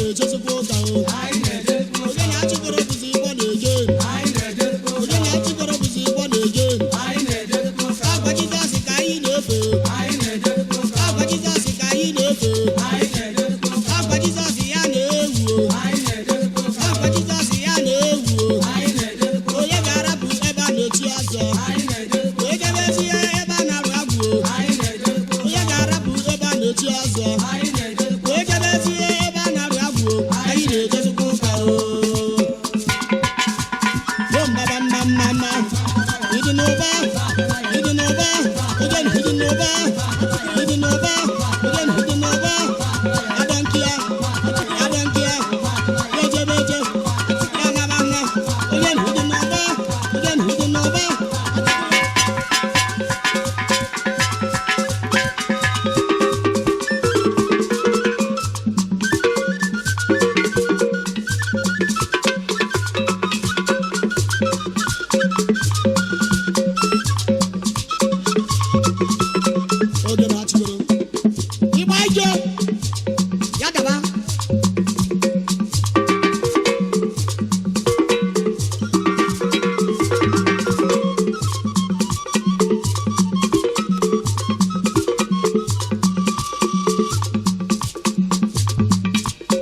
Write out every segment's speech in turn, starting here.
Na-ejezikwa ụka o. Onye na-achịkọrọ bụzi ịgbọ na-eje. Onye na-achịkọrọ bụzi ịgbọ na-eje. Agwa Jizọs ka anyị na-efe. Agwa Jizọs ka anyị na-efe. Agwa Jizọs ya na-ewu o. Agwa Jizọs ya na-ewu o. Onye ga-arapụ ebe a na-echi ọzọ wee jebezie ebe a na-arụ agwụ o? Onye ga-arapụ ebe a na-echi ọzọ wee jebezie ebe a na-arụ agwụ o? Anyị na-ejezikwa ụka o. Mba mba mba mba, ịdị n'ụba, ịdị n'ụba, ịdị ịdị n'ụba, ịdị n'ụba, ịdị ịdị n'ụba. Adọnkia, adọnkia, ejebeje, ya naba nna, onye ịdị n'ụba, ịdị ịdị n'ụba. Oge na-achịgoro ịgba ije ya daba.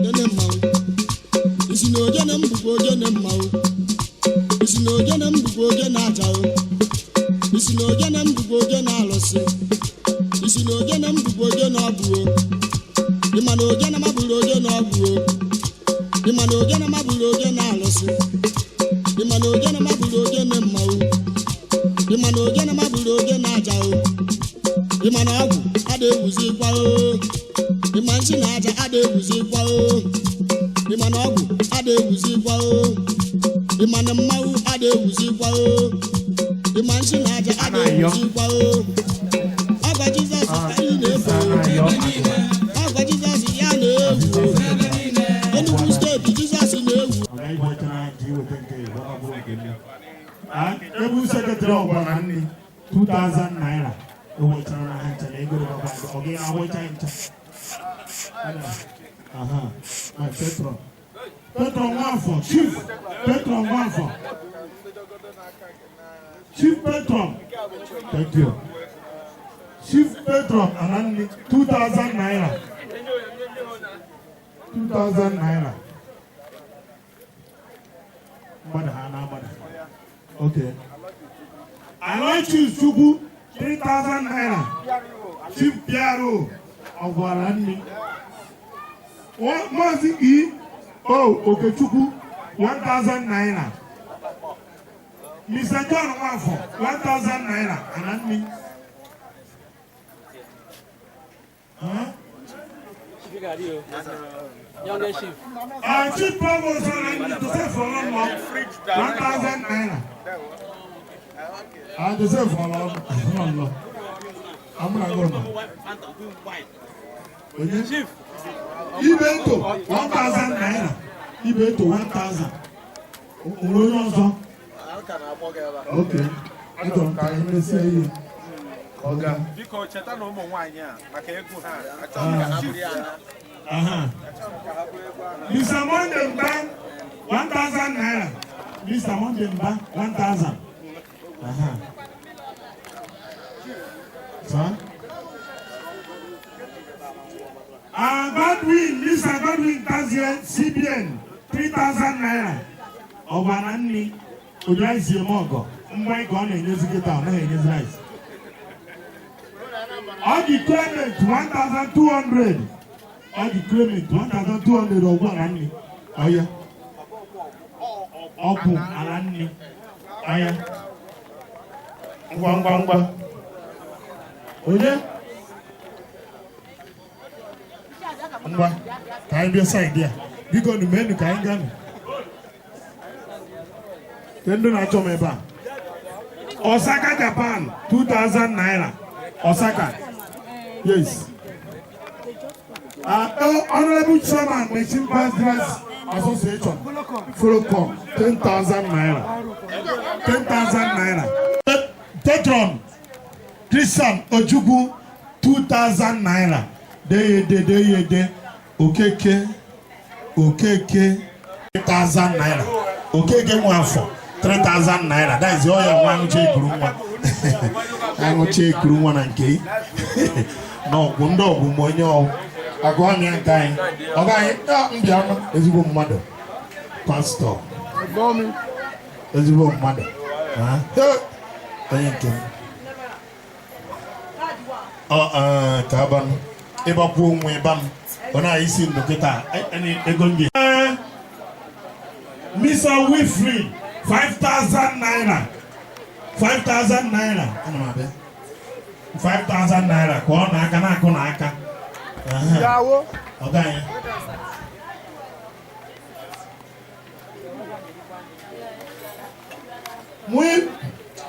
Nene mmanwụ isi na ogene m bụkwa ogene mmanwụ, isi na ogene m bụkwa ogene aja o, isi na ogene m bụkwa ogene alụsị, isi na ogene m bụkwa ogene ọgwụ o. Ịma na ogene m abụrụ ogene ọgwụ o. Ịma na ogene m abụrụ ogene alụsị. Ịma na ogene m abụrụ ogene mmanwụ. Ịma na ogene m abụrụ ogene aja o. Ịma na ọgwụ ada ewuzikwa o. Ịma nsị na aja ada ewuzikwa o. Ịma na ọgwụ ada ewuzikwa o. Ịma na mmanwụ ada ewuzikwa o. Ịma nsị na aja ada ewuzikwa o. Ọgwa Jizọs ka anyị na-efe o. Ọgwa Jizọs ya na-ewu o. Enugu Steeti, Jizọs na-ewu. Ọ gaghị wetara anyị iweta nke Igbo, ọ bụrụ nke nne. Ebu secretary ọgbara nri 2000 naira ewechara na ha ncha na ego dị ọba, ọ gaghị awecha ncha. Aha, my patron. Patron Nwafọ, Chief Patron Nwafọ. Chief Patron, thank you. Chief Patron Ananni, 2000 naira. 2000 naira. Mgbada ha na-agbada. Okay. Aloysius Chukwu, 3000 naira. Chief PRO ọgwara nri. Maazị E. O. Okechukwu, 1000 naira. Mr. John Nwafọ, 1000 naira. Ananni. Huh? Youngest chief. Chief Provost Ananni Joseph Olomo, 1000 naira. Ah, Joseph Olomo. Amúnagọ́nà. Onye? Chief. Ibeto, 1000 naira. Ibeto, 1000. Onwere onye ọzọ? Okay. Achọrọ m ka anyị mesie ihe. Ka ọ gaa. Biko cheta na ụmụ nwaanyị a maka egwu ha achọghị m ka ha bụrụ ya. Aha. Mr. Monday Mba, 1000 naira. Mr. Monday Mba, 1000. Aha. Sir? Godwin, Mr. Godwin Tazie, CBN, 3000 naira. Ọgbara nri, onye rice eme ọgọ, mgbe ka ọ na-enyezi kịta, ọ naghị enyezi rice. Ọ dị Clement 1200. Ọ dị Clement 1200 ọgwụ ala nri. Ọya. Ọgwụ ala nri. Ọya. Ngwa ngwa ngwa. Onye? Ngwa, ka anyị bịa side a. Biko nu meenụ ka anyị gaa nụ. Ke ndị na-achọ m ebe a. Osaka Japan, 2000 naira. Osaka. Yes. Honorable Chairman, Machine Business Association, Folocom, 10,000 naira. 10,000 naira. Patron, Christian Ojukwu, 2,000 naira. Deyede, deyede, Okeke. Okeke, 3,000 naira. Okeke nwe afọ, 3,000 naira. That is ọya nwa aṅụcha ekuru nwa, aṅụcha ekuru nwa na nke na ọgwụ ndị ọgwụ ma onye ọgwụ agụọmịa nke anyị. Ọga anyị mbịa, ezigbo mmadụ, pastọ, ezigbo mmadụ. Ah, onye nke m ọ ka abanụ ịgbakwuo onwe ịba m ọ na isi ndụ kịta ego nje. Mr. Wilfred, 5,000 naira, 5,000 naira. Ana m abịa. 5,000 naira ka ọ na-aka na-akụ n'aka. Ọga anyị.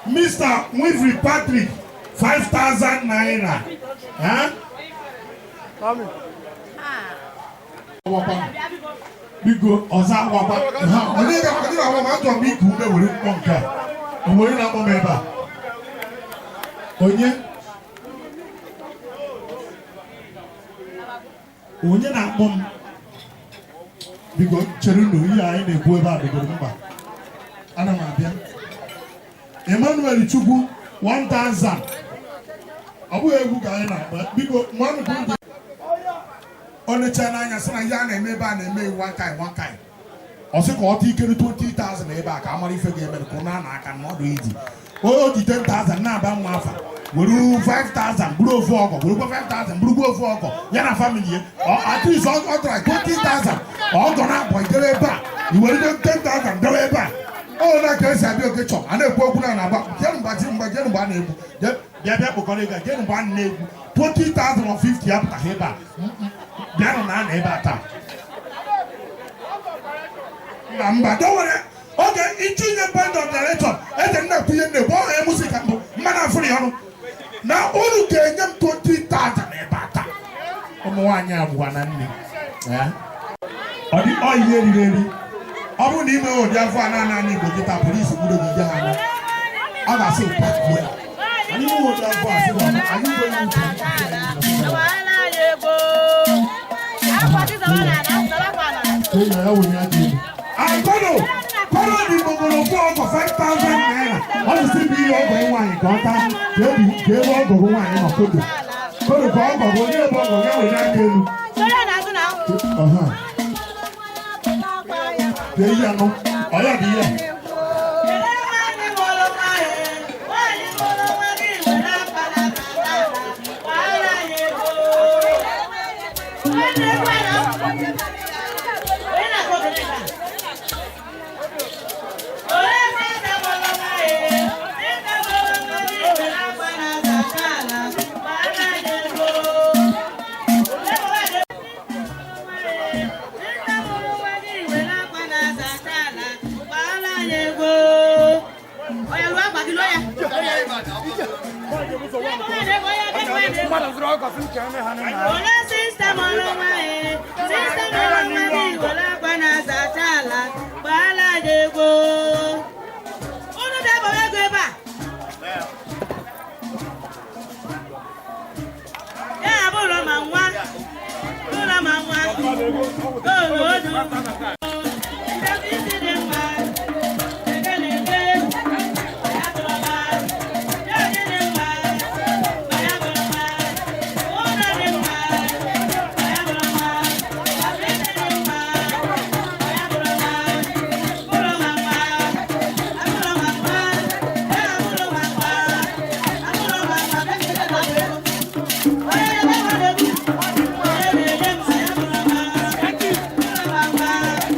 Mr. Wilfred Patrick, 5,000 naira. Huh? Biko, ọzọ agwakwa ha onye ga-agwa m. Achọrọ m iku ume were mkpọ nke a. Onwe onye na-akpọ m ebe a? Onye, onye na-akpọ m? Biko chere unu, ihe anyị na-ekwu ebe a dịgoro mkpa. Ana m abịa. Emmanuel Chukwu, 1000. Ọ bụghị egwu ka anyị na-akpa. Biko mmanụ ka unu ọ necha n'anya sị na ihe a na-eme ebe a na-eme one kind, one kind. Ọ sị ka ọ tụ ikere 20,000 ebe a ka a mara ife ga-eme ka ọ na-ana aka na ọdụ iji o ji 10,000 na-aba nwa afa, were 5,000 bụrụ ofu ọgọ, werekwa 5,000 bụrụkwa ofu ọgọ ya na family ya. At least ọ tara 20,000 ọgọ na-abọ idebe ebe a, i were 10,000 debe ebe a. Ọ na ka esi abịa oke chọ a na-ekwu okwu na na-agba jee mgbe ji mgbe jee mgbe a na-egwu bịa bịa kpọkọrọ ego a, jee mgbe a na-egwu 20,000 or 50 ya pụtaghị ebe a. Bịanụ na ana ebe a taa. Mba, mba, dọwere oge itinye point of direction. Eze nna kwunye nne bụ ọha emusi ka mbụ mmanụ afụrụ ya ọnụ na unu ga-enye m 20,000 ebe a taa. Ụmụ nwaanyị abụọ na nne ya. Ọ dị ọ ihe riri eri. Ọ bụrụ na ime ụdị afọ a naanị Igbo kịta, polisi gburu gị ha anya. Ọ ga-asị kpakuo ya. Anyị nwe ụdị afọ a sị na anyị nweghị uche. Agbọ́dọ̀ kọ́dọ̀ ní gbogbo fún ọkọ̀ 5,000 naira. Ọ sì sí bí ọgọ̀ yín nwaanyị ka ọ taa ka ebi ka ebe ọgọ̀ gị nwaanyị nọ kodo kodo ka ọgọ̀ gị onye ebe ọgọ̀ gị were aka elu. Ọha. Ka eyi anụ ọ ya dị ihe. Ole sister mụrụ nwa, sister mụrụ nwa gị were akwa na-azacha ala gbaala anyị ego. Unu bịa gbawa ego ebe a. Ya abụrụ ma nwa, ụlọ ma nwa, olu odu. Ndebe isi dị mma, eke na-eke, ya bụrụ ma, ya dị mma, ma ya bụrụ ma, ụlọ dị mma, ma ya bụrụ ma, isi dị mma, ma ya bụrụ ma, ụlọ ma nwa, abụrụ ma nwa, ya abụrụ ma nwa, abụrụ ma nwa, onye na-eme egwu, onye na-enye m, ya bụrụ ma, ụlọ ma nwa.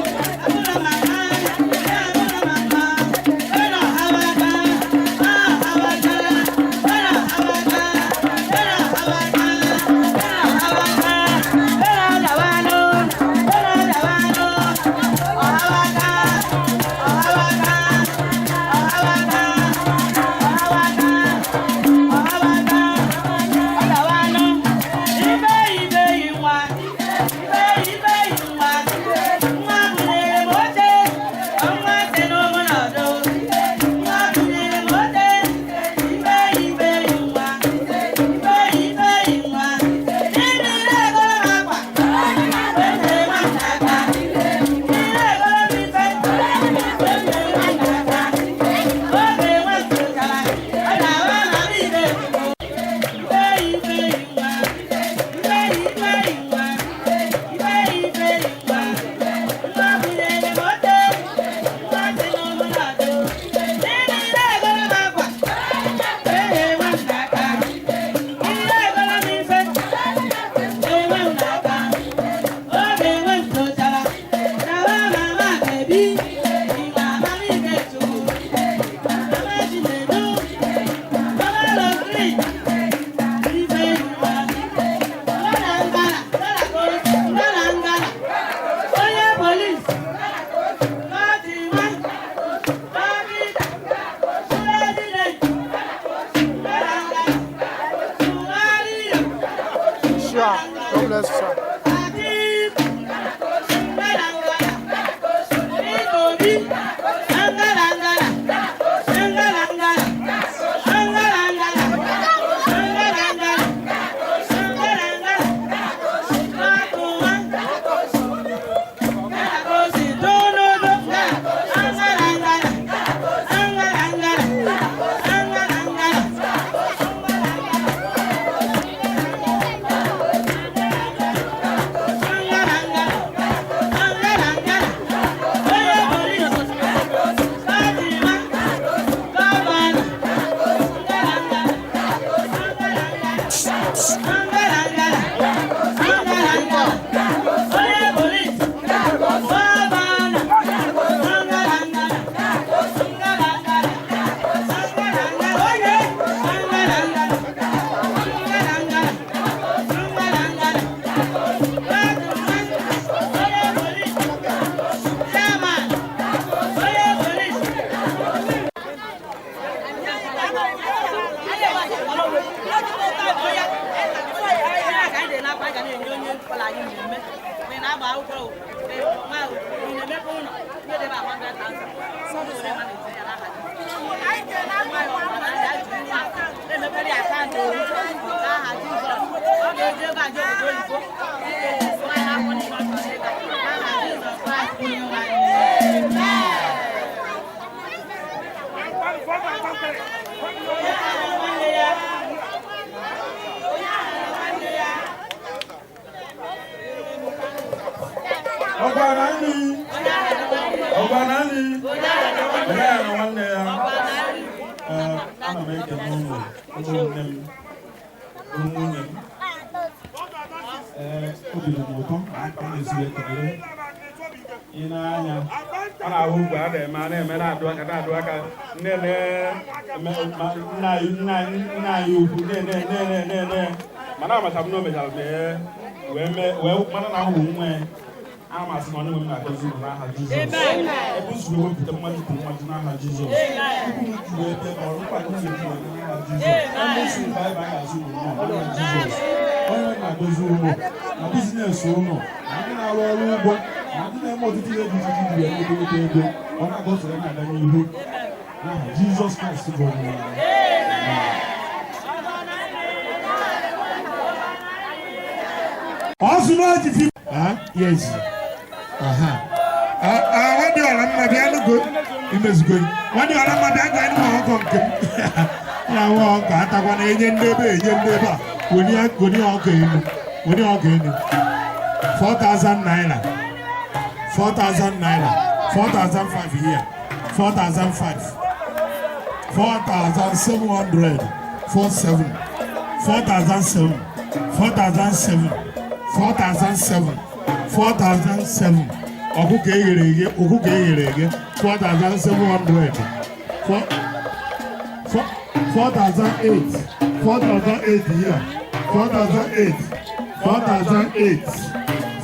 Eri, angala angala, angala angala, angala angala, angala angala, angala angala, akụwa, osi donodo, angala angala, angala angala, angala angala. Ọgwa na nri, ọgwa na nri, onye ya na nwanne ya. Ee, ana m ekene unu, ụmụnne m, bụ nwunye m. Ee, obi dị m ụtọ na aka na-esi ekele. Ị na-anya, A na-ahụ ugwu a na-eme, a na-eme, na-adụ aka, na-adụ aka, nne nna anyị, nna anyị, nna anyị ukwu nne nne nne nne nne, mana amachara m na o mechara mee wee mee wee mara na ahụ nwa ya. Ana m asị na onye nwe m na-agọzi unu n'aha Jizọs. Ebe usoro wepụta mmadụ kwuru mmadụ n'aha Jizọs. Tupu m juru ebe ọrụ nkwado m juru ebe n'aha Jizọs. Onye si mba ebe a ga-azụ unu nnọọ n'aha Jizọs. Onye nwe na-agọzi unu na business unu, na ndị na-arụ ọrụ ugbo, na ndị na-eme ọtụtụ ihe dị iche iche ji wee nweta ego, ọ na-agọziri na-aga n'ihu n'aha Jizọs Kraịst bụ onye nwe anyị. Ọ sị na o ji fi. Ah, yes. Aha. Ah, ah, nwadị ọla mma, bịa nugo imezugo. Nwadị ọla mma, bịa gaa nụ ọkọ nke m na nwa ọkọ atakwana enye ndị ebe, enye ndị ebe a. Welie, welie ọkọ elu, welie ọkọ elu. 4,000 naira, 4,000 naira, 4,005 here, 4,005, 4,700, 47, 4,007, 4,007, 4,007, 4,007. Ọkụkọ eghere eghe, ọkụkọ eghere eghe, 4,700, 4,008, 4,008 here, 4,008, 4,008,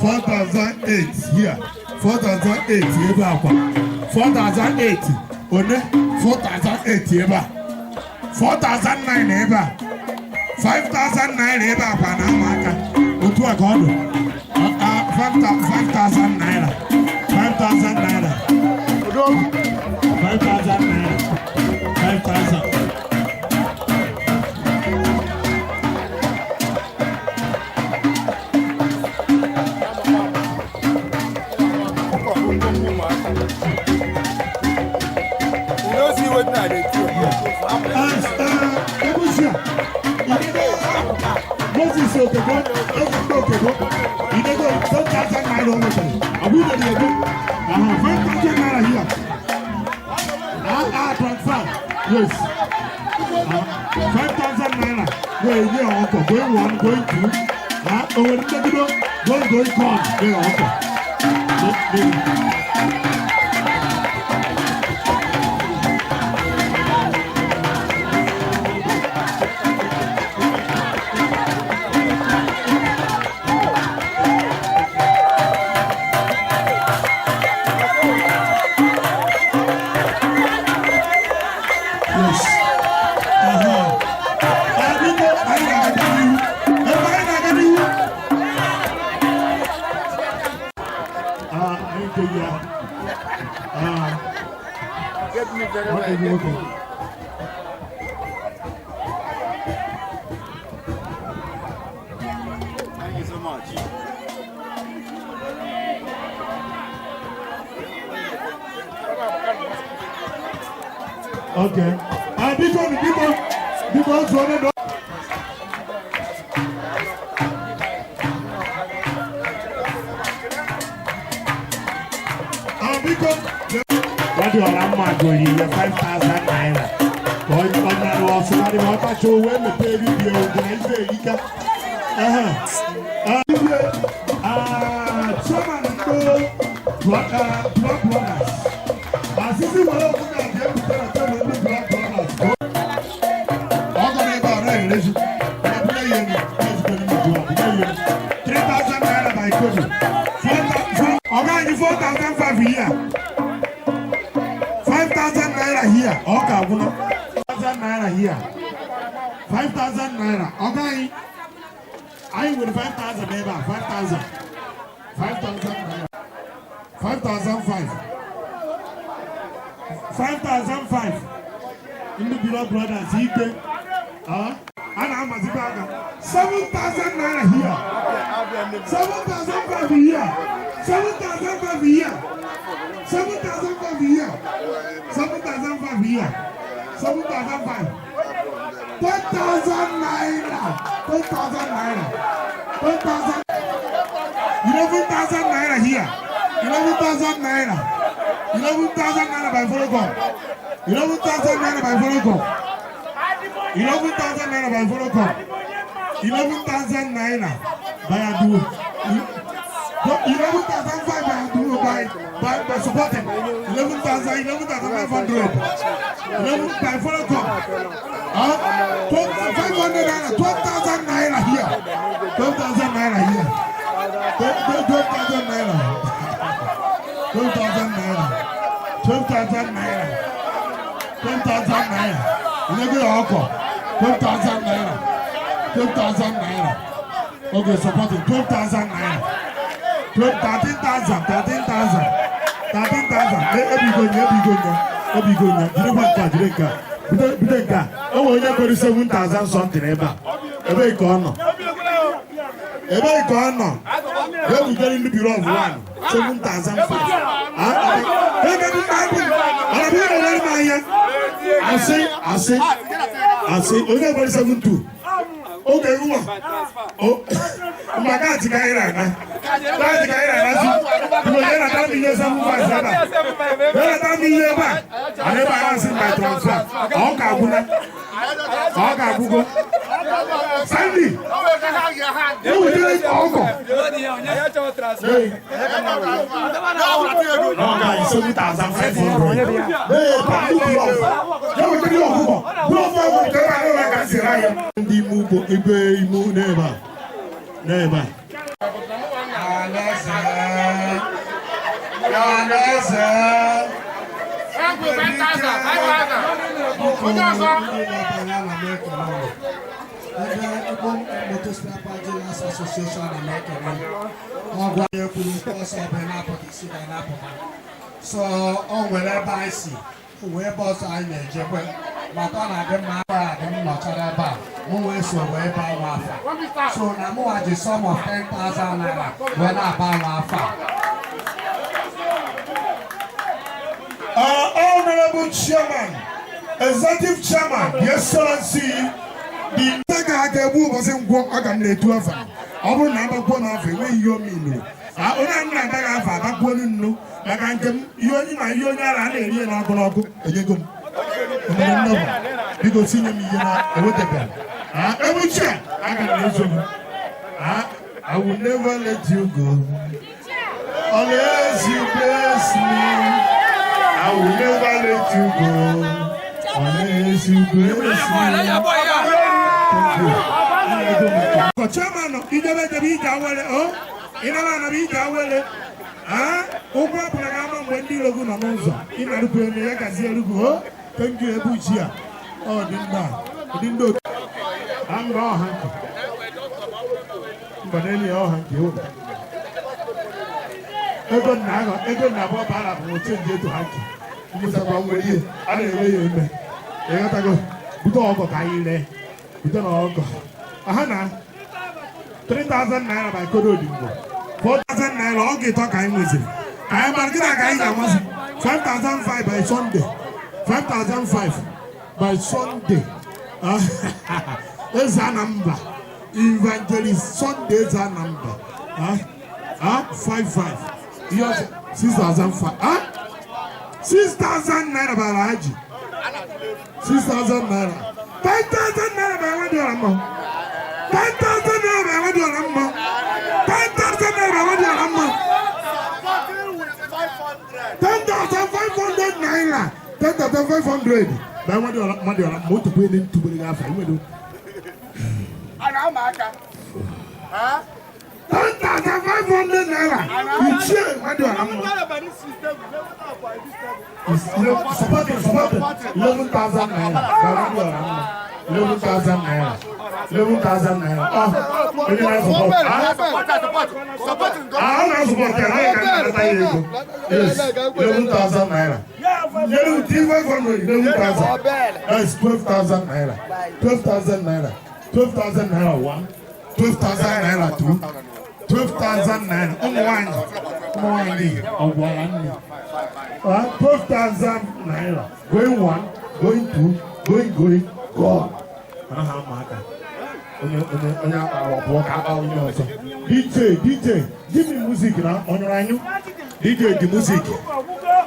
4,008 here, 4,008 ebe akwa, 4,008 one, 4,008 ebe a, 4,009 ebe a, 5,000 naira ebe akwa na ama aka otu a ka ọ dị. 5,000 naira, 5,000 naira, 5,000 naira, 5,000. You no see wetin I dey do. Ebusia, Moses Okego, Ezigbo Okego, Inego 10,000 naira o nwetara. Ọ bụ idere ego? Aha, 5,000 naira here. Ah, ah, transfer. Yes. Ah, 5,000 naira. Go enye ọkọ, going one, going two. Ah, o nwere nnegido, going, going, come, nye ọkọ. Yes. Aha. Ah, biko, anyị na-aga n'ihu. Ebe anyị na-aga n'ihu. Ah, anyị nke ya. Ah, nwanne gị nwoke. Thank you so much. Okay. Ah, biko biko biko otu onye nọ. Ah, biko. Wadi ọra mma gori ya 5,000 naira. Ka ọ ọ nara ọfụma dị ma ọ kacha o wee mepee eribie oge na ife erika. Ehe. Ah, ibie, ah, chairman ndị Block Brothers. Asịsị were ọkụkọ a ga-ebute na tebụl ndị Block Brothers. Ọ gara ebe a na-erezi. Na bụrụ ihe elu, na-ezukọ n'ime jụọ, bụrụ ihe elu. 3,000 naira by Kobe. Ọ gaghị 4,500 here. 5,000 naira here. Ọ ka agwụna. 5,000 naira here. 5,000 naira. Ọ gaghị. Anyị nwere 5,000 ebe a. 5,000. 5,000 naira. 5,005. 5,005. Ndị Block Brothers ike. Ah, a na-amazikwa aka. 7,000 naira here. 7,005 here. 7,005 here. 7,005 here. 7,005 here. 7,005. 10,000 naira. 10,000 naira. 10,000. 11,000 naira here. 11,000 naira. 11,000 naira by Volocom. 11,000 naira by Volocom. 11,000 naira by Volocom. 11,000 naira by Aduo. 11,005 by Aduo by supporting. 11,000, 11,500. 11 by Volocom. Huh? 500 naira, 12,000 naira here. 12,000 naira here. 12,000 naira. 12,000 naira. 12,000 naira. 12,000 naira. Ilé ọkọ̀ 12,000 naira. 12,000 naira. Okay, supporting 12,000 naira. 12, 13,000, 13,000. 13,000. Ebigo nya, ebigo nya, ebigo nya. Jidekwa nke a, jide nke a. Bido bido nke a. O nwere onye kwere 7,000 something ebe a. Ebee ka ọ nọ? Ebee ka ọ nọ? Ebutere ndị Bureau of One 7,005. Ebe ndị na-abụ, ọ na-abụ ihe na-ere m anya. Asị, asị, asị, onye kwere 7,2. Oge nwa. Mba kaadị ka anyị na-ana. Kaadị ka anyị na-anazi. Biko onye na-atara m ihe 7,5 ebe a. Onye na-atara m ihe ebe a. Ana ebe a na-asị m by transfer. Ọ ka agwụna. Ọ ka agwụgo. Sandy, ewutere ọgọ. Hey. Ọ ga 7,500. Ee, pa ndị glove. Ya wetara ya ọkụkọ. Glove ahụ nke ebe a na-ere ka si ra ya. Ndị ime ugbo ebe ime n'ebe a. N'ebe a. Alaeze, alaeze, Ebe Igbo Motorcycle Dealers Association na-ekele ọgwụ anyị kwuru okwu ọsọ bụ na-apụta isi ga na-apụta, so ọ nwere ebe anyị si wee ebe ọzọ anyị na-ejekwe, maka ọ na-adị mma ebe a dị m nọchara ebe a mụ wee so wee baa nwa afa, so na mụnwa ji sum of 10,000 naira wee na-aba nwa afa. Our Honorable Chairman, Executive Chairman, the Excellency, the Ntega aga egbu ụbọchị nkwọ aga m na-etu afa. Ọ bụrụ na agbakwuo m afa, enweghị ihe omi nụrụ. Onye a m na-adaghị afa agbakwuo nnu maka nke m ihe onye ma ihe onye ara a na-eri ya n'ọkụ n'ọkụ enyego m. Omume nnọba, biko tinye m ihe na ewetabeghị. Ebuchi a aga m na-eso gị. I will never let you go unless you bless me. I will never let you go unless you bless me. Thank you. Chairman, ijebe jebe ije awele o ịnara anara ije awele. Ụkwụ apụrụ gị ama mgbe ndị iro gị nọ n'ụzọ ị na-arụpụ elu ya gazie erugu o. Thank you, Ebuchi a. Ọ dị ndị a dị ndị otu a mba ọha nke mba n'elu ya ọha nke o. Ego nna ahụ, ego nna abụọ bara bụ change etu ha ji. Mmụtakwa nwere ihe a na-ere ya eme. Ịghọtago? Bute ọgọ ka anyị ree. Bute na ọgọ. Aha na 3,000 naira by Kodo Odimbo. 4,000 naira ọ ga-ịtọ ka anyị nweziri. Ka anyị mara gịnị ka anyị ga-amasị. 5,005 by Sunday. 5,005 by Sunday. Eze Anamba. Evangelist Sunday Eze Anamba. Ah, ah, 5 5. Ihe ọzọ, 6,005. Ah, 6,000 naira by Alhaji. 6,000 naira. 10,000 naira by Nwadiola mma. 10,000 naira by Nwadiola mma. 10,000 naira by Nwadiola mma. 10,500 naira. 10,500. By Nwadiola Nwadiola mma otu kwe ntubere gị afa iwedo. A na-ama aka. 10,500 naira. Ichie Nwadiola mma. Supporting, supporting. 11,000 naira. By Nwadiola mma. 11,000 naira. 11,000 naira. Ah, onye na-support. Ah, ah, ọ na-support ya, na ya ka na-anata ya ego. Yes, 11,000 naira. Nyere T 500, 11,000. That is 12,000 naira. 12,000 naira. 12,000 naira one. 12,000 naira two. 12,000 naira. Ụmụ nwanyị. Ụmụ nwanyị ọgwara nne. 12,000 naira. Going one, going two, going, going, gone. Anaghị ama aka. Onye onye onye akpara pụọ ka akpa onye ọzọ. DJ, DJ, give me music na ọnyụrụ anyụ. DJ the music.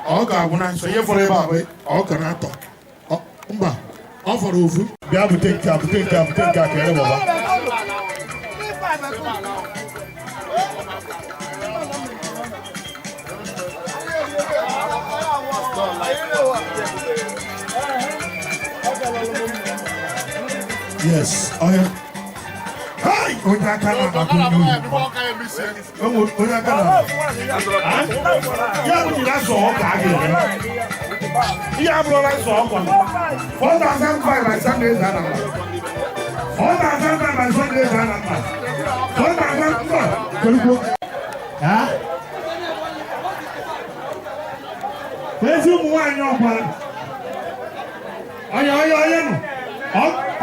Ọ ga-agwụ na nsọ ihe fọrọ ebe a bụ ọ ga na-atọ. Mba, ọ fọrọ ofu. Bịa bute nke a, bute nke a, bute nke a ka ere baba. Yes, ọya. Hey! Onye aka na-agbakọ onye oyibo. Onye aka na ya bụ jiri azụ ọka a ga-ere. Ihe abụrụla nsọ ọkwa. 4,005 by Sunday is Anamba. 4,005 by Sunday is Anamba. 4,005. Kedu ha? Ezi ụmụ nwaanyị ọkwa. Onye onye onye nọ.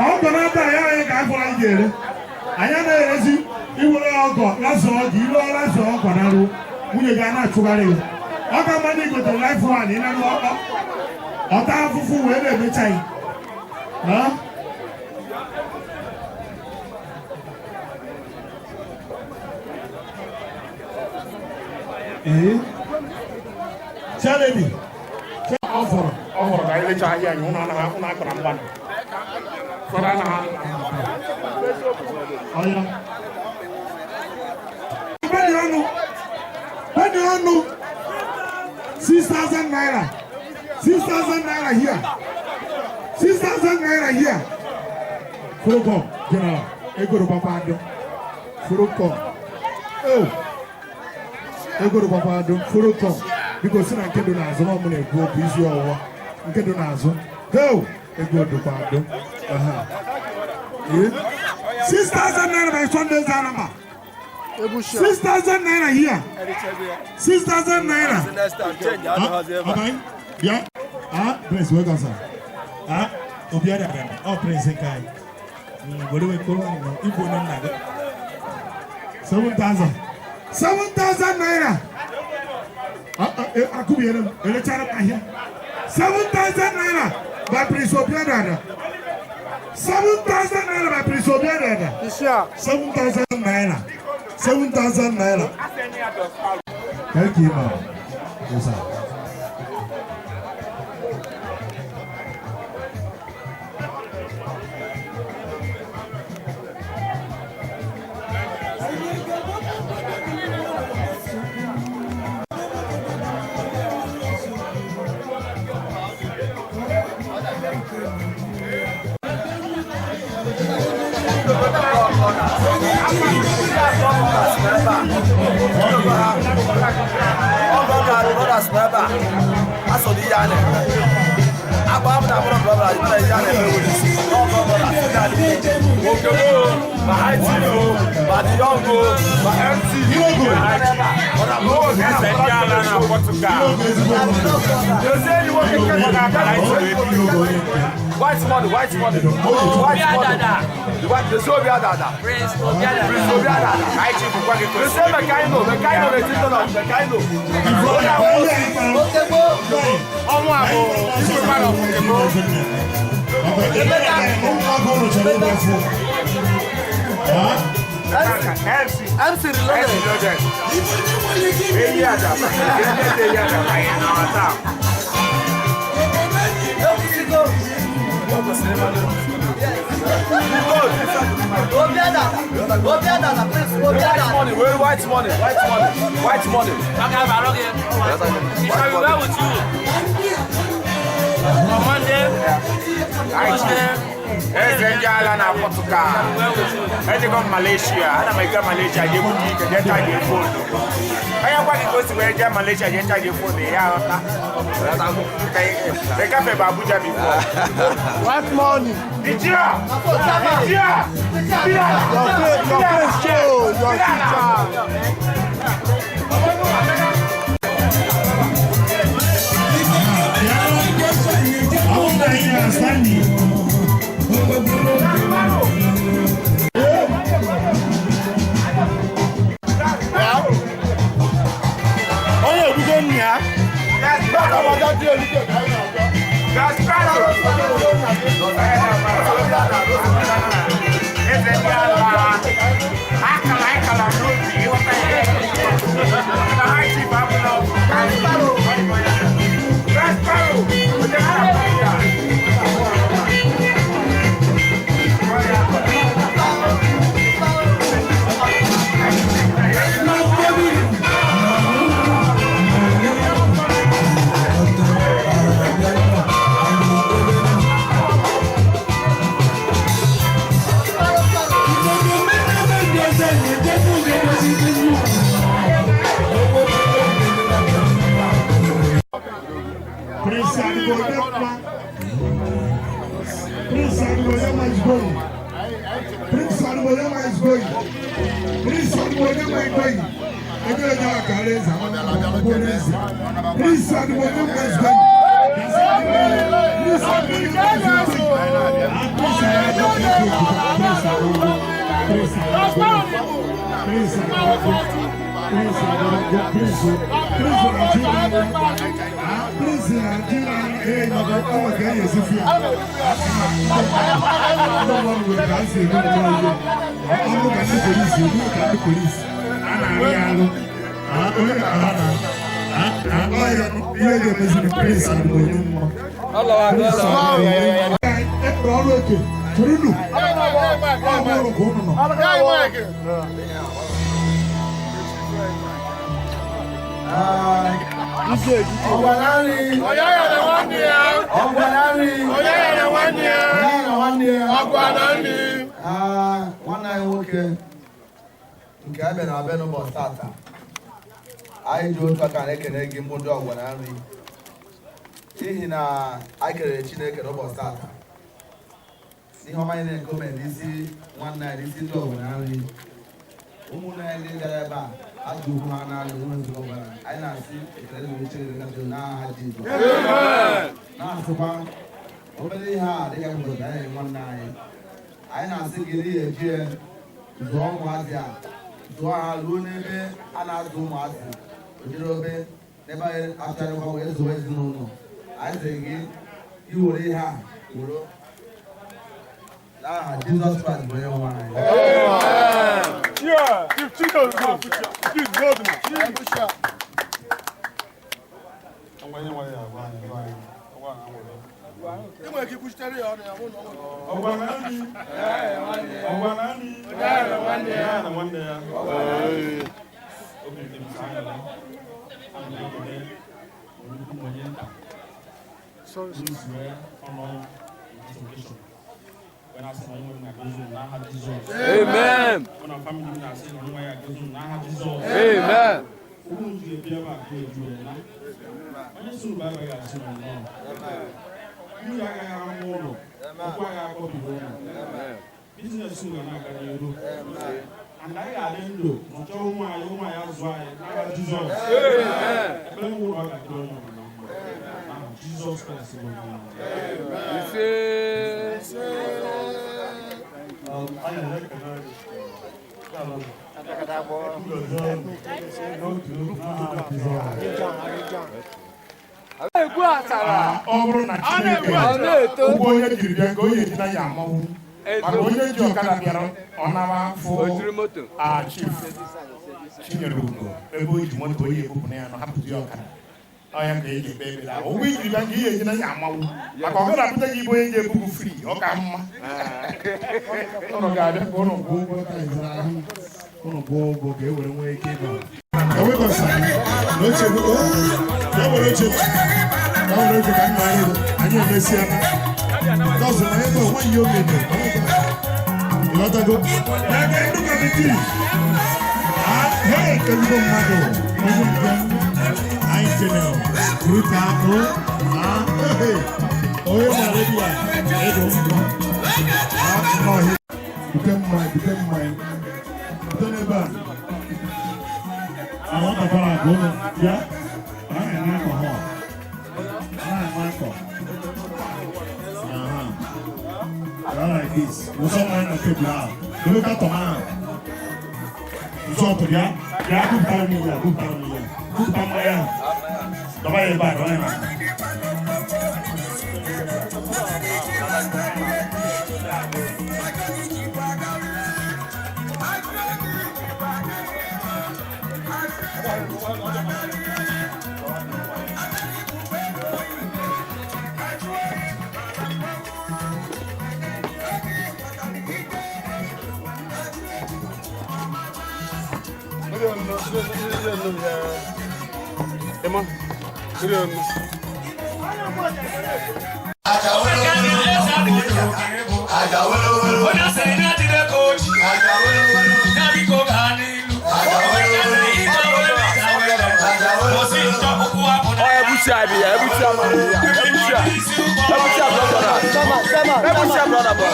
Ọgọ na-ata ya anyị ka afọ anyị ga-ere. Anyị anaghị erezi iwere ọgọ lasọ ọgọ iwe lasọ ọgọ na ruo. Nwunye gị a na-achụgharị ya. Ọ ka mmadụ igotere life one ị na-arụ ọta afụfụ wee na-emecha ya. Ha? Ee. Chairlady. Ọ fọrọ ka anyị lechaa ahịa anyị ụnụ anaghị ụnụ akara mgbanụ. Fọrọ anaghị ọya. Bẹ́ẹ̀ni ọnụ. Bẹ́ẹ̀ni ọnụ. 6,000 naira. 6,000 naira here. 6,000 naira here. Follow General. Ego do papa ado. Follow come. Oh. Ego do papa ado. Follow come. Biko si na nke dị n'azụ na ọmụ na-ekwu okwu isi ọwụwa. Nke dị n'azụ. Go. Ego do papa ado. Aha. Eh? 6,000 naira by Sunday Zanamba. 6,000 naira here. 6,000 naira. Next time, change. Ah, okay. Yeah. Ah, Prince, welcome, sir. Ah, obi adara ọ Prince nke anyị. Were wee koro ibu onye nna gị. 7,000. 7,000 naira. Ah, ah, eh, akụbiere m, erechara m ahịa. 7,000 naira by Prince Obiadada. 7,000 naira by Prince Obiadada. 7,000 naira. 7,000 naira. Thank you, ma'am. Yes, sir. Ọgọ ga-arụ brothers nọ ebe a asọ n'ihe a na-eme. Agba m na abụrụ brọda na ihe a na-eme were isi n'ọgọ brọda si na adị okego ma high tea o ma the young o ma MC. Eze ndị ala na Portugal. White money, white money, white money. The white, the Obi Adada. Prince Obiadada. Prince Obi Adada. High chief gwa gị They say Mekaino, Mekaino, the children of Mekaino. Ọnwụ a bụ igwe mmadụ ọfụkebo. MC. MC Reloaded. Loaded. Eyi adaba. Eyi adaba. Anyị nọ taa. White money, where white money, white money, white money. Maka abalọ gị. It shall be well with you. On Monday, Tuesday, Eze ndị ala na Portugal. well with you. Ejego m Malaysia, ana m ega Malaysia jee bute ike jee chaji foonu. Onye gwa gị ka o si wee jee Malaysia jee chaji foonu ya aghọta. Ị gafebe Abuja before. White money. Nigeria! Nigeria! Your face, your face show, your teacher. Onye ebugo nna ya. Eze ndị ala akara akara n'obi ịghọta ihe na high chief abụla Gasparo! Onye na-akpa ya. Prince Adiboyema. Prince Adiboyema is going. Prince Adiboyema is going. Prince Adiboyema is going. Ebe onye akara eze, Prince Adiboyema is going. Prince Adiboyema is going. Prince Adiboyema. Prince Adiboyema. Prince Adiboyema. Prince Adiboyema. Prince Nigeria, eh, baba, ọmọ kẹ́ yẹ sí fíà. Ọmọ wẹ̀ ká sí ẹ̀mí ọmọ ọmọ ọmọ kà sí polisi, ọmọ kà sí polisi. A na-arị alụ. Onye na-ara na. Ọyọ ihe ga-emezi ni Prince Adiboye mma. Prince Adiboye mma. Ekpere ọrụ eke, tụrụnụ. Ọ bụ ọrụ ka ụnụ nọ. Nwanne anyị nwoke nke a bịara abịa n'ụbọchị tata, anyị ji otu aka na-ekene gị mbụ ndị ọgwa na nri, n'ihi na anyị kelere Chineke n'ụbọchị tata n'ihe ọma anyị na-eke ome n'isi nwanne anyị, n'isi ndị ọgwa na nri, ụmụnne anyị ndị gara ebe a azụ okwu ha n'alụ ụlọ nzukọ gwara anyị, na-asị ekele dịrị Chineke kasị n'aha Jizọs, na-asịkwa obere ihe a dịka ụbọchị anyị nwanne anyị, anyị na-asị gị n'ihi eji zụọ ụmụazị a, zụọ ha ruo n'ebe a na-azụ ụmụazị ojiri obe n'ebe anyị achọrọkwa wee zụọ ezinụlọ anyị, sịrị gị iwere ihe a were n'aha Jizọs Kraịst bụ onye nwe anyị. Amen. Amen. Mmiri agaghị amụ ụlọ, ụkwụ agaghị akpọbido ụlọ. Business ụlọ na-aga n'iru. And anyị ga-adị ndụ ma chọọ ụmụ anyị, ụmụ anyị azụ anyị n'aha Jizọs. Ekpere m ụlọ ga-adịrị onye ọbụla mma. N'aha Jizọs Kraịst bụ onye nwe anyị. Anyị na-ekele gị. N'otu n'aha Jizọs. Ọ bụrụ na Chineke ụgwọ onye jiri bịa nke onye ejina ya amanwụ, maka onye ji ọkada bịara, ọ nawa afọ a. Chief Chinyere Ugo, ebe o ji moto, onye ebupụ na ya nọ hapụzi ya ọkada. Ọ ya ka eji ekpe ekpere ahụ. Ụgwọ ijiri bịa nke ihe ejina ya amanwụ, maka ọ gara gị ịbụ onye ji ebubu free, ọ ka mma. Ụnụ ga-abịa ka ụnụ kwụọ ụgwọ tithe ahụ. Ụnụ kwụọ ụgwọ ka e were nwee ike ịba. Ewekọsa na oche bụ o ya were oche, ya were oche ka nna anyị anyị emesiela. Dọsụ na ebe onwe ihe o mere, ịghọtago n'aka ndị committee. Hey, ezigbo mmadụ, onye nke anyị chenel ruta o hey, onye na redio a ego mma n'ọhịa. Bute mmanya, bute mmanya, bute n'ebe a. Àwọn bàbára àgbọ̀nà bịa, a na-eme alcohol, a na-eme alcohol. Aha. Not like this. Wụsọ mmanya na tebụl ahụ. Debe carton ahụ. Nzọ ọtụ bịa, bịa bupụtara m ihe a, bupụtara m ihe a. Bupụta mmanya ahụ. Dọba ya ebe a, dọba ya na. Ebusia bi ya, ebusia ma bi ya, ebusia, ebusia brother, ebusia brother bọ.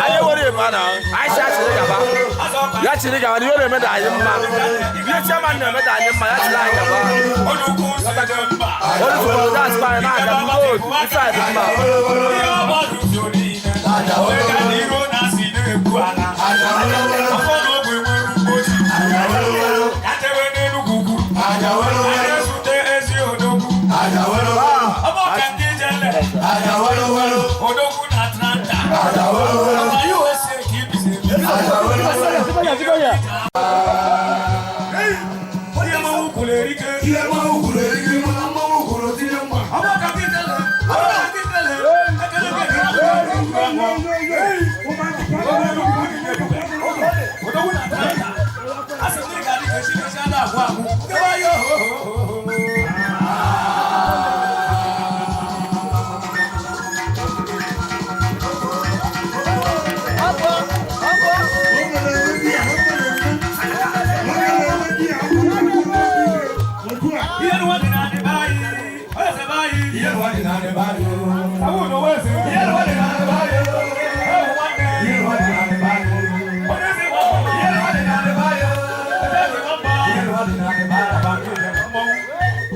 Anyị were ebe na anyị si achịrị gaba. Ya chịrị gaba, na ihe na-eme da anyị mma. Ihe chairman na-eme da anyị mma, ya chịrị anyị gaba. Olùsọ̀rọ̀ that's fine, na-aga good, ife a dị mma. Odogwu na Atlanta. Na USA ka ibizi. Ihe mmanwụ kwuru erike. Ihe mmanwụ kwuru erike. Mana mmanwụ kwuru tinye mma. Ọgbọ ka ndị tele. Ọgbọ ka ndị tele. Ekele gị Odogwu na Atlanta. A sị na ị ga-adị ka echi echi a na-agwụ agwụ. Ndebe ya ohohoho. Ihe nuwa dị na adị bayi. Eze bayi. Ihe nuwa dị na adị bayi. Awu na owe eze. Ihe nuwa dị na adị bayi. Ewu nwanne. Ihe nuwa dị na adị bayi. Onye ezi nwa. Ihe nuwa dị na adị bayi. Eze ezi nwa mba. Ihe nuwa dị na adị bayi. Ọba nke ijele mmọnwụ.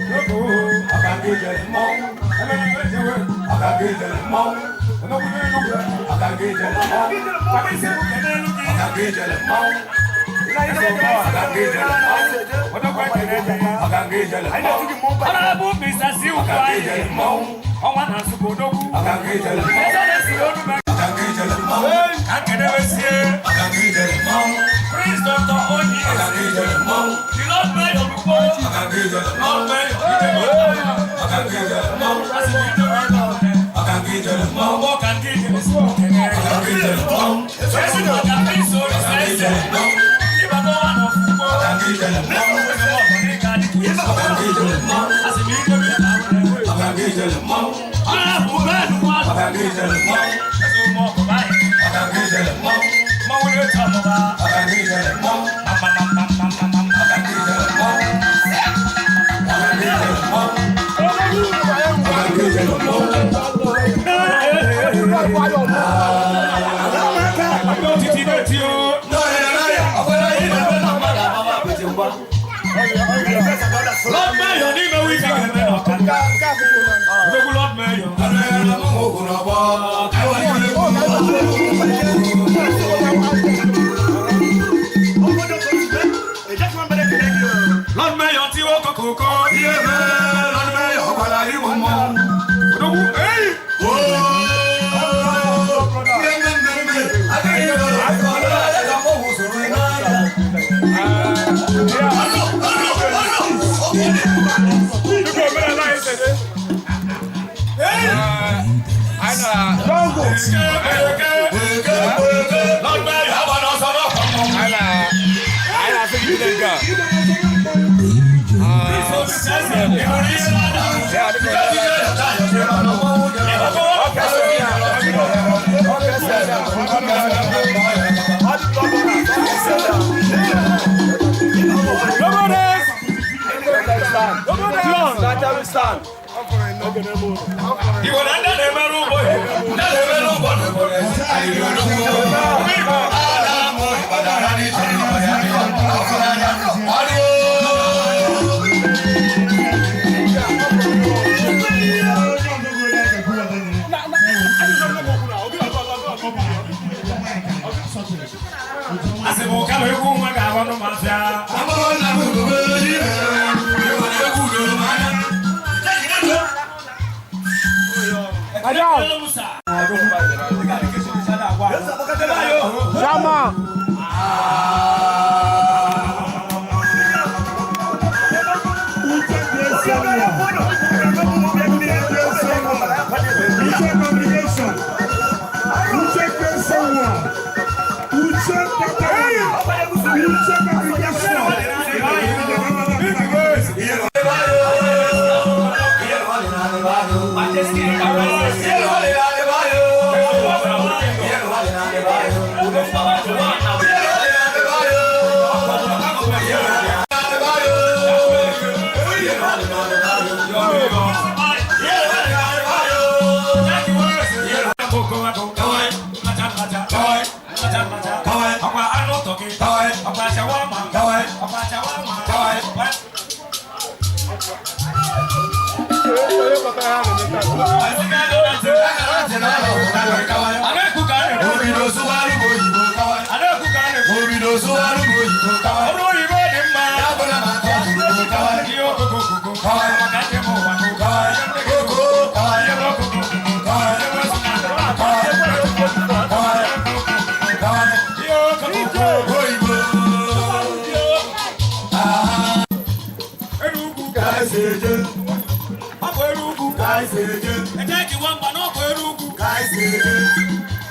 N'oge oho. Ọba nke ijele mmọnwụ. Emere mgbe ejewe. Ọba nke ijele mmọnwụ. Onogwu n'Enugwu. Ọba nke ijele mmọnwụ. Kwado isi ebuke n'elu gị. Ọba nke ijele mmọnwụ. Honorable Mr. Siukwai, ọnwa na Nsukka Odogwu. Eze na-esi olu ka nkedebesie. Prince Dr. Onyi, the Lord Mayor of Ukpo, Lord Mayor Ijebe, Asị m Ijebe, ọgbọ ka ndị Ijebe si okene. Ezi maka Prince Olisa Eze, ịbata ọnwa na Ukpo, Asị m Ijebe, Honorable Ben Nwa, Eze ụmụ ọkụba anyị. Mmanwụ na-etu ọmụba. Mama, mama, mama, mama. Odogwu Lord Mayor. Lord Mayor tí ó kókó kó. Odogwu eyi. Lord Mayor. Igbo na ndị na-emerụ ụgbọ ndị na-emerụ ụgbọ Asị m kama egwu nwa ga-agba n'ụmụafịa. Chama! Uche congregation. Uche Kesewa. Uche Kakari. Uche congregation.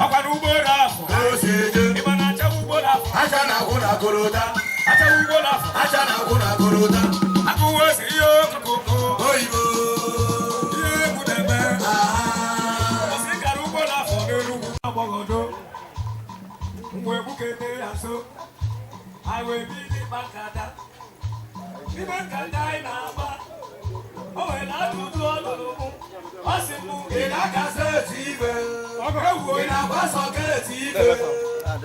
Ọkwa n'ugbo afọ. Ịma na achawa ugbo afọ. Achawa ugbo afọ. Akụwa ose ihe okokoko. Ihe egwu na-eme. Osi kara ugbo afọ n'Enugwu. Agbọghọdo. Mgbe egbukete ya nso. Anyị wee bido ịkpa nkata. N'ime nkata anyị na-agba. O nwere ajụjụ ọ jụrụ mụ. Ọ sị mụ, ị na-akasa eti ibe? Ewuo, ị na-agbasa eti ibe?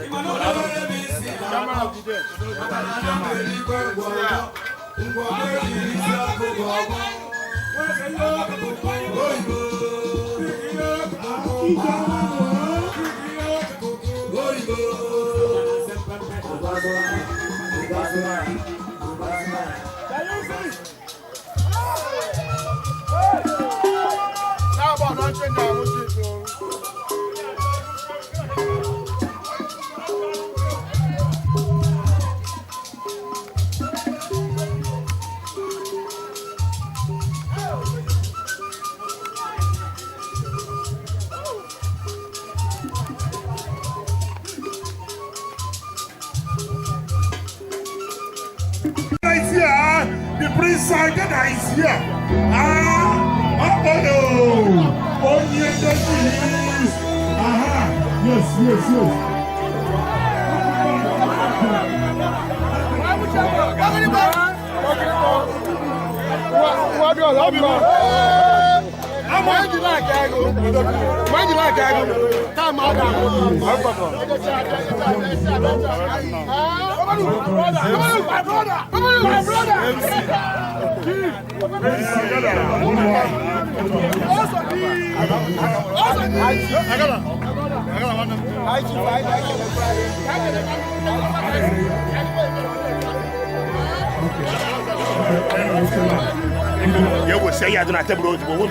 Ị ma na ọ na-ere m isi na maka na ana m erikwe ngwọngwọ. Ngwọngwọ ejiri isi ọkụ gwọgwọ. Nweze ihe ọkụkụ oyibo. Ihe ọkụkụ. Ihe ọkụkụ oyibo. Right here, the prince Agada is here. Ah, oh, oh, oh, yeah, that is. Aha, yes, yes, yes. Ya wesịa ya dị na tebụl ozugbo.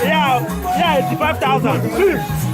Yeah, 85,000.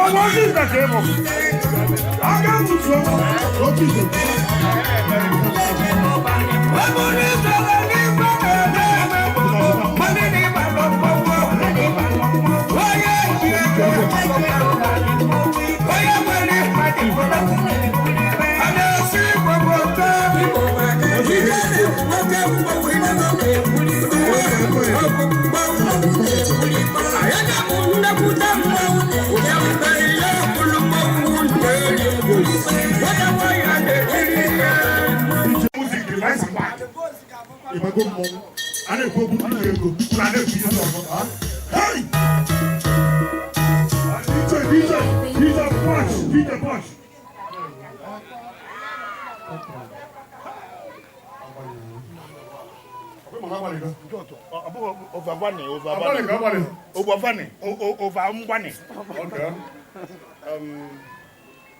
Ọmọ ní ìtàkì mọ̀. Aka tutu otu ite. Music device back. Ịbago mmọnwụ. A na-ekwu okwu ndị ego. A na-ekwu ihe ọzọ. Hey! DJ, DJ, DJ Punch, DJ Punch. Over ngwani. Okay.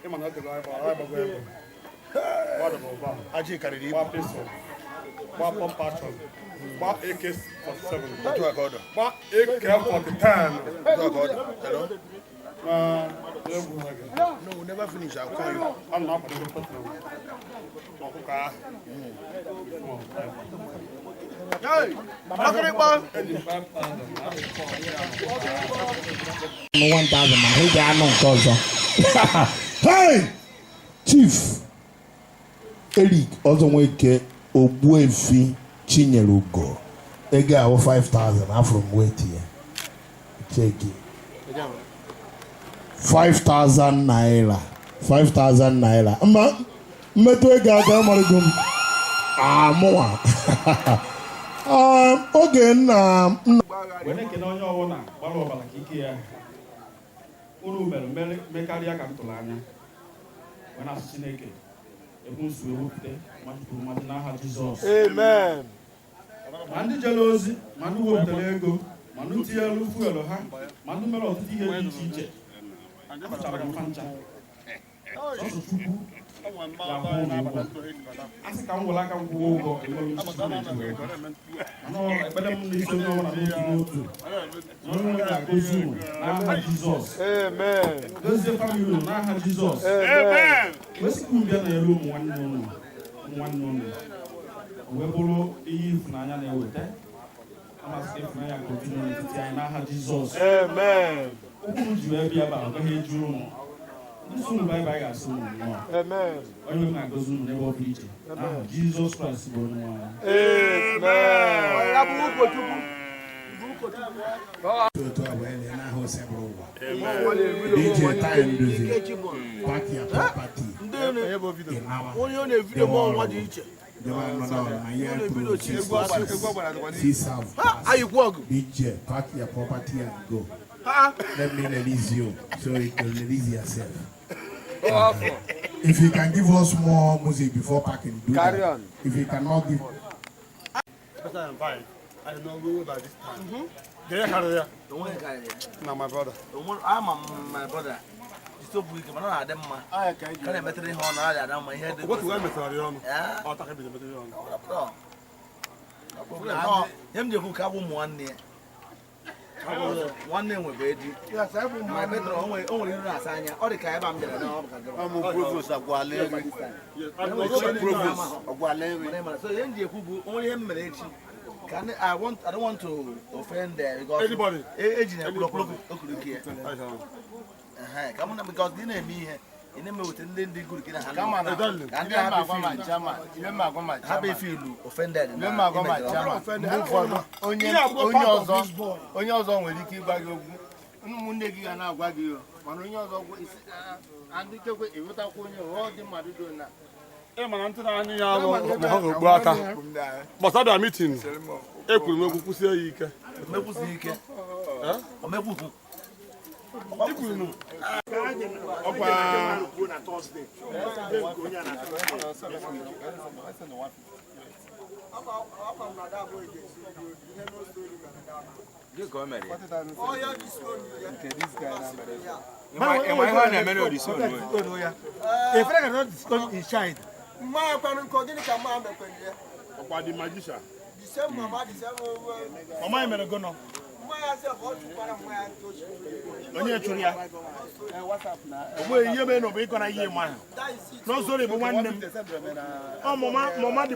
Ịma na otego anyị gbara, anyị gbago egwu. Mmadụ bụ ụba. Ajị karịrị ibu. Gba pistol, gba pump action, gba AK-47, Otu a ka ọ dọ. gba AK-40. Otu a ka ọ dọ. Hello? Na egwu ha gị. No, we never finish. I'll call you. A na akwadebe petrol ọkụkọ ahụ. Ọkịrịkpọ. Eji 5,000 Anụ 1000 ma ị ga-anụ nke ọzọ. Hey! Chief Eric Ọzọnweke Ogbuefi Chinyere Ugo ego ahụ 5000 afụrụ m weti ya cheki 5000 naira, 5000 naira. Mma mmetụ ego aka amarịgo m amụwa. Ah, oge nna nna Wee na-ekene onye ọbụla gbara ọbara ka ike ya unu mere mekarịa ka m tụrụ anya wee na-asị Chineke ebu nsu ewepụta mmadụ kwuru mmadụ n'aha Jizọs. Amen. Ma ndị jere ozi, ma ndị wepụtara ego, ma ndị tinyere fuelu ha, ma ndị mere ọtụtụ ihe dị iche iche, afụchara m fa ncha. Sọsọ Chukwu ga-akwụ unu ụgwọ. A sị ka m were aka m kwụọ ụgwọ, enweghị m isi na-eji wee kwụ. Mana ekpere m n'isi onye ọbụla n'otu n'otu na onye nwe ga-agọzi unu n'aha Jizọs. Amen. Gozie family unu n'aha Jizọs. Amen. Wee sị ka unu bịa nọnyere ụmụ nwanne unu, ụmụ nwanne unu, o wee bụrụ ihe ịfụnanya na-eweta amasị ka ịfụnanya continue n'etiti anyị n'aha Jizọs. Amen. Okwu unu ji wee bịa ebe a, ọ gaghị eju unu. Ndị so unu bịa ebe anyị ga-asị unu nnọọ. Amen. Onye nwe na-agọzi unu n'ebe ọ pụrụ iche n'aha Jizọs Kraịst bụ onye nwe anyị. Amen. Ya bụ ụkọchukwu. Otu a wee lee n'aha Osebụrụ ụwa. DJ time duzi pack your property. Ịlawa. Onye ọ na-evidio ma ọnwa dị iche. Debe anọ na ọrụ na ihe kwuru six hours. Ayikwu ọgụ. DJ, pack your property and go. Ha. Let me release you so you can release yourself. If you can give us more music before packing, do Carry that. on. If you cannot give, I don't know by this time. Get out of here. Na my brother. Ama m my brother. Jisọpụ ike mana ọ na-adị mma. Ka na-emetere ihe ọnụ ọ na-adị mma ihe dị. Otu wee metara ya ọnụ. Yeah. Ọ taka bido metara ya ọnụ. Ihe m ji ekwu ka abụ ụmụ nwanne ya. Nwanne nwebe di. My brother, o nwere iru na-asa anya. Ọ dị ka ebe a m bịara na ọ bụ ka Ọmụ provost agwala eri. Provost agwala eri. So ihe m ji ekwu bụ o nwere ihe m mere echi. Ka I don't want to offend because Anybody. Eji na ekwuru okuruke ya. Ehe, ka mụ na because ị na-eme ihe ị na-eme wete ndị gụrụ gị na ha Kama na ka ndị ha bụ ife offended na Ile m agwa ma imejọrọ. chairman, mgbe ụfọdụ onye onye ọzọ onye ọzọ nwere ike ịgwa gị okwu, ụmụnne gị ga na-agwa gị o, mana onye ọzọ gwa isi ndị chekwa ịghọtakwa onye ọ dị mmadụ do na Ị ma na ntị na-anyụ ya alụ ma ha ga-egbu aka. Gbasara bịa meeting, ekwuru m okwu kwụsie ya ike. Omekwusi ike. Omekwuhu. Ọkwa A father cannot disown his child. Mma kwanụ nkọ gịnị ka mma mekwere ya? Ọkwa the magician. The same mama, the same Mama ya mere gọnọ. Mma Onye chụrụ ya ogbe ihe mere na ọ bụ ịkọrọ ihe ma ahụ n'ọzọ bụ nwanne m ọ mụma mụma dị.